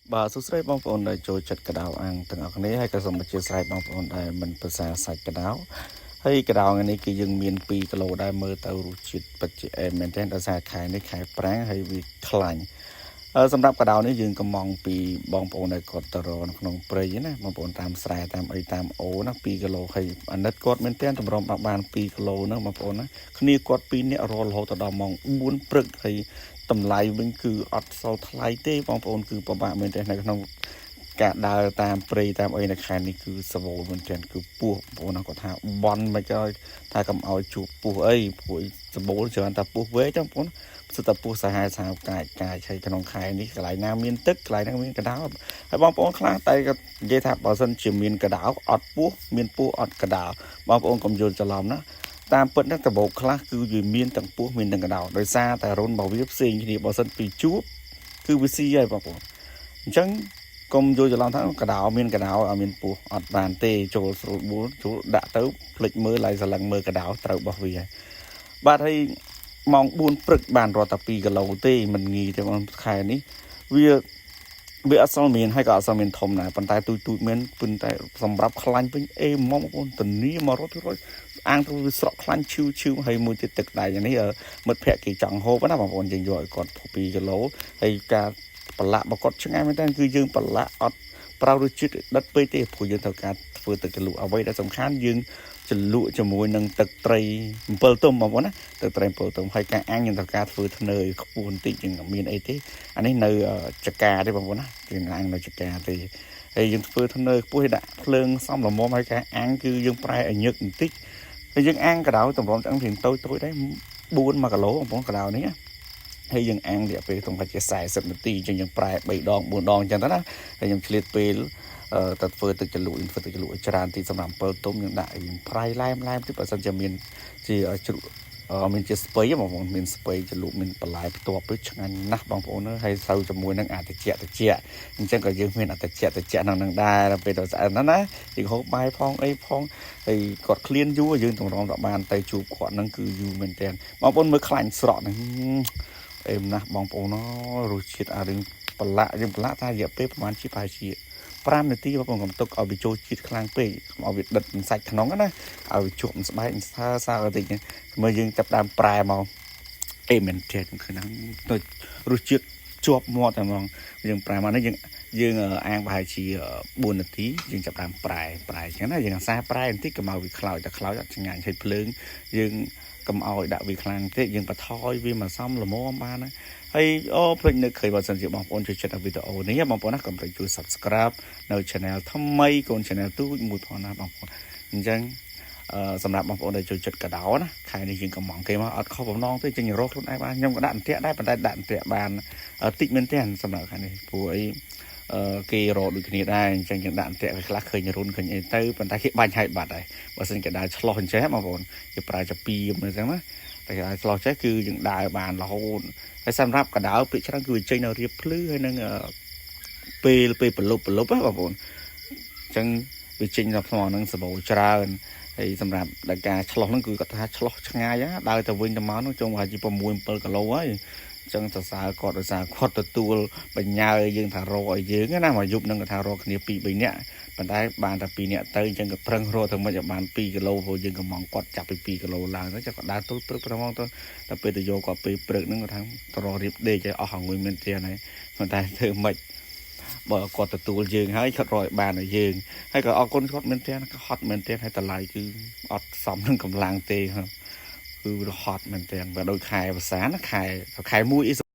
បាទសួស្តីបងប្អូនដែលចូលចិត្តកដៅអាំងទាំងអស់គ្នាហើយក៏សូមអធិស្ឋានបងប្អូនដែលមិនប្រសាសាច់កដៅហើយកដៅថ្ងៃនេះគឺយើងមាន2គីឡូដែរមើលទៅរសជាតិពិតជាអែមមែនទែនដោយសារខែនេះខែប្រាំងហើយវាខ្លាញ់អឺសម្រាប់កដៅនេះយើងកំងពីបងប្អូនដែលគាត់ទៅរកនៅក្នុងព្រៃណាបងប្អូនតាមស្រែតាមអីតាមអូណា2គីឡូហើយអាណិតគាត់មែនទែនតម្រុំបាន2គីឡូហ្នឹងបងប្អូនណាគ្នាគាត់2នាក់រហូតដល់ម៉ោង4ព្រឹកហើយតម្លៃវិញគឺអត់សូវថ្លៃទេបងប្អូនគឺពិបាកមែនទែននៅក្នុងការដើរតាមព្រៃតាមអីនៅខេត្តនេះគឺសវលមែនទែនគឺពោះបងប្អូនគាត់ថាបន់មិនឲ្យថាកុំឲ្យជួបពោះអីព្រោះសបូលច្រើនតែពោះវែកបងប្អូនសិតតែពោះសាហាវសាហាវកាចកាចហើយក្នុងខែនេះកន្លែងណាមានទឹកកន្លែងហ្នឹងមានកដៅហើយបងប្អូនខ្លះតែក៏និយាយថាបើសិនជាមានកដៅអត់ពោះមានពោះអត់កដៅបងប្អូនកុំយល់ច្រឡំណាតាមពិតហ្នឹងដបោកខ្លះគឺវាមានទាំងពោះមានទាំងកដៅដោយសារតែរុនរបស់វាផ្សេងគ្នាបើសិនពីជួបគឺវាស៊ីហើយបងប្អូនអញ្ចឹងកុំយល់ច្រឡំថាកដៅមានកដៅអត់មានពោះអត់បានទេចូលស្រួលបួលចូលដាក់ទៅភ្លេចមើលឡៃសឡឹងមើលកដៅត្រូវរបស់វាហើយបាទហើយម៉ោង4ព្រឹកបានរត់តែ2គីឡូទេមិនងាយទេបងខែនេះវាវាអត់សូវមានហើយក៏អត់សូវមានធំដែរប៉ុន្តែទូចទូចមានប៉ុន្តែសម្រាប់ខ្លាញ់វិញអេហ្មងបងប្អូនធានា100%អាងទៅវាស្រក់ខ្លាញ់ឈឺឈឺហើយមួយទៀតទឹកដៃនេះមិត្តភក្តិគេចង់ហូបណាបងប្អូនយើងយកឲ្យគាត់2គីឡូហើយការប្រឡាក់របស់គាត់ឆ្ងាញ់មែនតើគឺយើងប្រឡាក់អត់ប្រើរសជាតិដិតពេកទេព្រោះយើងត្រូវការធ្វើទឹកជ្រលក់អ្វីដែលសំខាន់យើងជ្រលក់ជាមួយនឹងទឹកត្រី7ទុំបងប្អូនណាទឹកត្រី7ទុំហើយការអាំងយើងត្រូវការធ្វើធ្នើយខ្ពស់បន្តិចយើងអត់មានអីទេអានេះនៅចកាទេបងប្អូនណាយើងអាំងនៅចកាទេហើយយើងធ្វើធ្នើយខ្ពស់ឲ្យដាក់ភ្លើងសំល្មមហើយការអាំងគឺយើងប្រែឲ្យញឹកបន្តិចហើយយើងអាំងកដៅតម្រាំឆ្អឹងរៀងតូចតូចដែរ4 1គីឡូបងប្អូនកដៅនេះណាហើយយើងអាំងរយៈពេលត្រឹមតែជា40នាទីអញ្ចឹងយើងប្រែ3ដង4ដងអញ្ចឹងទៅណាហើយខ្ញុំឆ្លៀតពេលទៅធ្វើទឹកជ្រលក់យើងធ្វើទឹកជ្រលក់ឲ្យច្រើនទីសម្រាប់7ទុំយើងដាក់យើងប្រៃឡែមឡែមតិចបើសិនជាមានជាជ្រក់មានជាស្ពៃបងប្អូនមានស្ពៃជ្រលក់មានបន្លែផ្ទាប់ទៅឆ្ងាញ់ណាស់បងប្អូនហើយសូវជាមួយនឹងអាតិចតិចអញ្ចឹងក៏យើងមានអាតិចតិចក្នុងនឹងដែរដល់ពេលទៅស្អិនណាណាយើងហូបបាយផងអីផងហើយគាត់ឃ្លានយូរយើងតម្រាំដល់បានទៅជួបគាត់នឹងគឺយូរមែនទែនបងប្អូនមើលខ្លាញ់ស្រក់ហ្នឹងអេមណាស់បងប្អូនអរសជាតិអារឿងប្រឡាក់យើងប្រឡាក់ថារយៈពេលប្រហែលជាប្រហែលជា5នាទីបងប្អូនកុំទុកឲ្យវាចូលជាតិខ្លាំងពេកកុំឲ្យវាដិតសាច់ក្នុងណាឲ្យវាជាប់ស្បែកសើសើបន្តិចមើលយើងចាប់ដើមប្រែមកអេមែនទេឃើញហ្នឹងទៅរសជាតិជាប់មាត់តែហ្មងយើងប្រែមកនេះយើងយើងអាងប្រហែលជា4នាទីយើងចាប់ដើមប្រែប្រែអញ្ចឹងណាយើងអាសាប្រែបន្តិចកុំឲ្យវាខ្លោចតែខ្លោចអត់ឆ្ងាញ់ហើយភ្លើងយើងកុំឲ្យដាក់វាខ្លាំងទេយើងបន្ថយវាមកសំល្មមបានណាហើយអូភ្លេចនឹកឃើញបើសិនជាបងប្អូនចូលចិត្តវីដេអូនេះបងប្អូនណាកុំភ្លេចជួយ Subscribe នៅ Channel ថ្មីកូន Channel ទូចមួយផងណាបងប្អូនអញ្ចឹងអឺសម្រាប់បងប្អូនដែលចូលចិត្តកដោណាខែនេះយើងកំងគេមកអត់ខុសបំណងទេចេញរកខ្លួនឯងបានខ្ញុំក៏ដាក់អន្ទាក់ដែរប៉ុន្តែដាក់អន្ទាក់បានតិចមែនទែនសម្រាប់ខែនេះព្រោះអីអឺគេរកដូចគ្នាដែរអញ្ចឹងយើងដាក់អន្ទាក់ខ្លះឃើញរុនឃើញអីទៅប៉ុន្តែគេបាញ់ឲ្យបាត់ហើយបើសិនគេដើរឆ្លោះអញ្ចេះបងប្អូនគេប្រើចាពីអញ្ចឹងណាតែគេដើរឆ្លោះចេះគឺយើងដើរបានរហូតហើយសម្រាប់កដៅពាក្យច្រើនគឺវាចេញនៅរៀបភ្លឺហើយនឹងពេលពេលប្រលប់ប្រលប់ណាបងប្អូនអញ្ចឹងវាចេញដល់ថ្មហ្នឹងសបោច្រើនហើយសម្រាប់ដល់ការឆ្លោះហ្នឹងគឺគាត់ថាឆ្លោះឆ្ងាយដើរទៅវិញទៅមកហ្នឹងចុងប្រហែលជា6 7គីឡូហើយអញ្ចឹងសរសើរគាត់ដោយសារគាត់ទទួលបញ្ញាយើងថារកឲ្យយើងណាមកយប់ហ្នឹងគាត់ថារកគ្នា2 3នាក់ប៉ុន្តែបានតែ2នាក់ទៅអញ្ចឹងក៏ប្រឹងរកទៅមិនឲ្យបាន2គីឡូព្រោះយើងកំងគាត់ចាប់ពី2គីឡូឡើងទៅចាំគាត់ដើរទល់ព្រឹកប្រហែលទៅតែពេលទៅយកគាត់ពេលព្រឹកហ្នឹងគាត់ថាទៅរករៀបដេកឲ្យអស់ងុយមែនទេហើយប៉ុន្តែធ្វើម៉េចបើគាត់ទទួលយើងហើយគាត់រកឲ្យបានឲ្យយើងហើយក៏អរគុណគាត់មែនទែនក៏ហត់មែនទែនហើយតម្លៃគឺអត់សមនឹងកម្លាំងទេគឺរហត់មែនទែនបើដូចខែវស្សាណាខែខែ1អី